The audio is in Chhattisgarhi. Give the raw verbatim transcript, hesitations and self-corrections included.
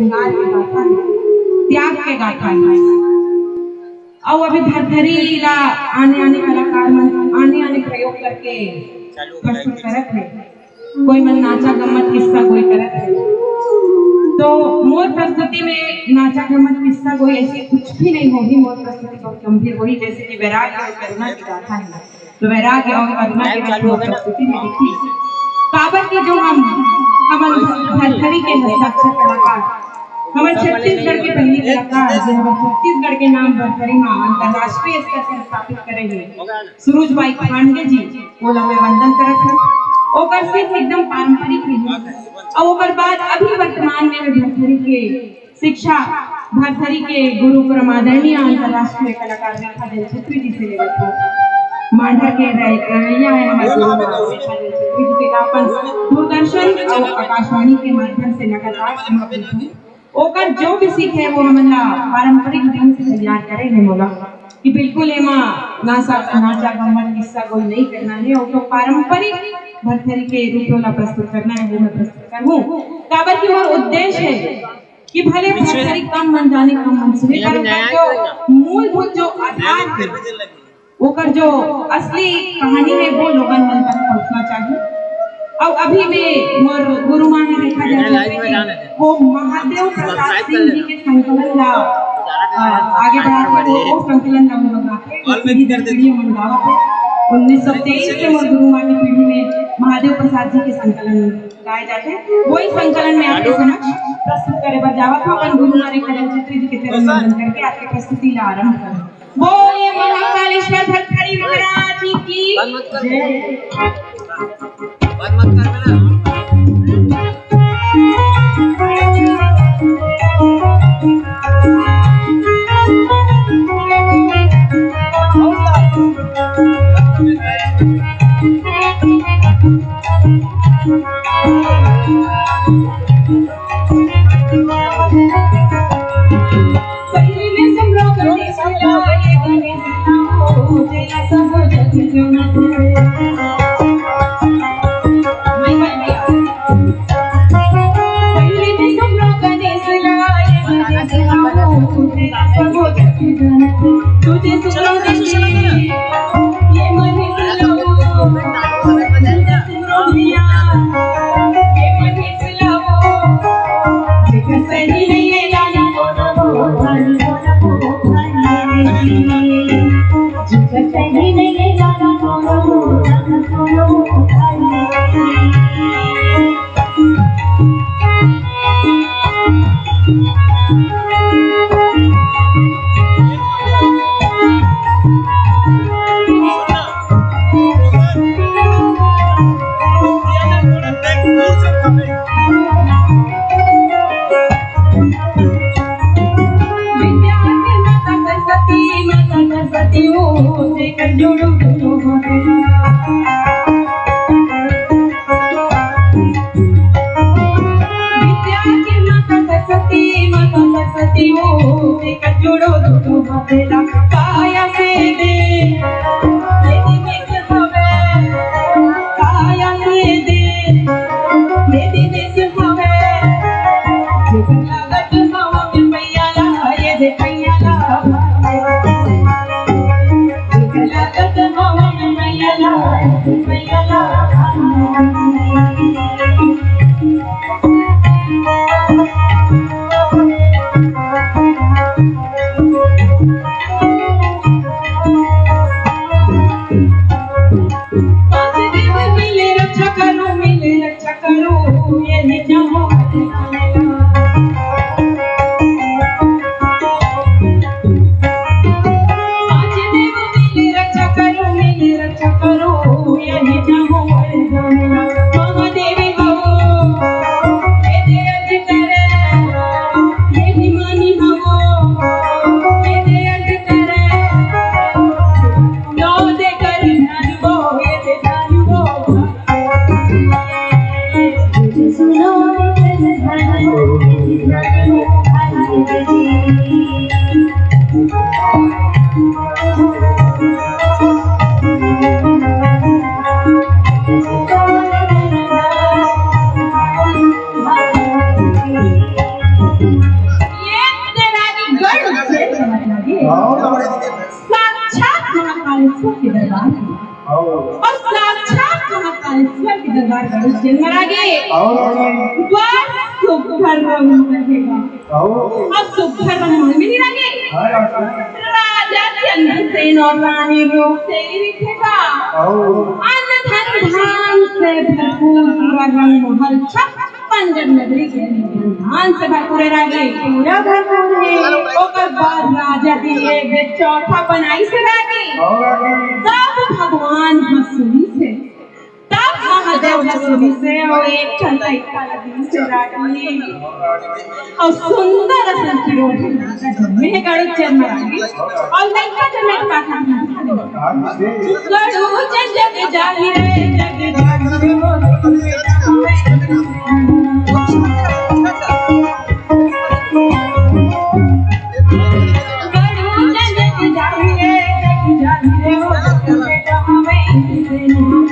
श्रृंगार के गाथा हे, त्याग के गाथा हे। अउ अभी भरथरी ला आने-आने कलाकार मन आने-आने प्रयोग करके प्रस्तुत करत हे। कोई मन नाचा गम्मत किस्सा कोई करत हे। तो मोर प्रस्तुति में नाचा गम्मत किस्सा कोई ऐसे कुछ भी नहीं होही। मोर प्रस्तुति बहुत गंभीर होही, जैसे कि वैराग्य अउ करुणा की गाथा हे। तो वैराग्य अउ करुणा के रस मोर प्रस्तुति में दिखही। काबर कि जो हम, हमन भरथरी के हस्ताक्षर कलाकार, हमर छत्तीसगढ़ के पहली कलाकार, जो हमर छत्तीसगढ़ के नाम भरथरी मा अंतर्राष्ट्रीय स्तर पर स्थापित करे हे, सुरुज बाई खांडे जी, ओला मैं वंदन करत हूँ। ओकर सिर्फ एकदम पारंपरिक रही, अउ ओकर बाद अभी वर्तमान में भरथरी के शिक्षा भरथरी के गुरु परम आदरणीय अंतर्राष्ट्रीय कलाकार रेखा जैन छेत्री जी से लेवत हूँ। मांडा के रह-, रवैया है हमारे गुरु महाराज रेखा जैन छेत्री जी के, का अपन दूरदर्शन और आकाशवाणी के माध्यम से लगातार समर्पित हूँ। ओकर जो भी सीख है, वो हमन ला पारंपरिक ढंग से तैयार करे है मोला, कि बिल्कुल एमा नाचा, नाचा गम्मत किस्सा कोई नहीं करना है, वो तो पारंपरिक भरथरी के रूप में ला प्रस्तुत करना है, वो मैं प्रस्तुत करूँ। काबर कि मोर उद्देश्य है कि भले भरथरी कम मन जाने, कम मन सुने, पर ओकर जो मूलभूत जो आधार है, ओकर जो असली कहानी है, वो लोगन मन तक पहुंचना चाहिए। अउ अभी में मोर गुरु माँ है रेखा जैन छेत्री जी, वो महादेव प्रसाद सिंह जी के संकलन ला, अ, आगे बढ़ाते हुए वो संकलन ला वो लोग गाते हैं, पीढ़ी दर पीढ़ी मन गावत है। उन्नीस सौ तेईस के मोर गुरु माँ की पीढ़ी में महादेव प्रसाद जी के संकलन गाए जाते हैं। वही संकलन में आपके समक्ष प्रस्तुत करे बर जावत हूँ। अपन गुरु माँ रेखा जैन छेत्री जी के चरण वंदन करके आपकी प्रस्तुति ला आरंभ करूँ। बोलिए महाकालेश्वर भरथरी महाराज की जय। जन्म लागे। और बड़ सुघर रंग रहेगा। और सुघर रंग में नहीं लागे। राजा चंद्रसेन और रानी रूप से ही दिखेगा। और अन्न धन धान से भरपूर पूरा रंग महल छप्पन गढ़ नगरी के धान से भरपूर रागे। पूरा भरपूर है। ओकर बाद राजा के लिए चौथा बनाई से रागे। और तब भगवान हंसुली से तब महादेव हंसुली से और एक ठन लइका लगी से रागी और सुंदर असन पिरोही लइका जन्मे हे गरुड़ चंद्र रागी। और लइका जन्मे के बाद गरुड़ चंद्र जग जाहि रे, जग जाहि रे, ओ गरुड़ चंद्र जग जाहि रे, जग जाहि रे, ओ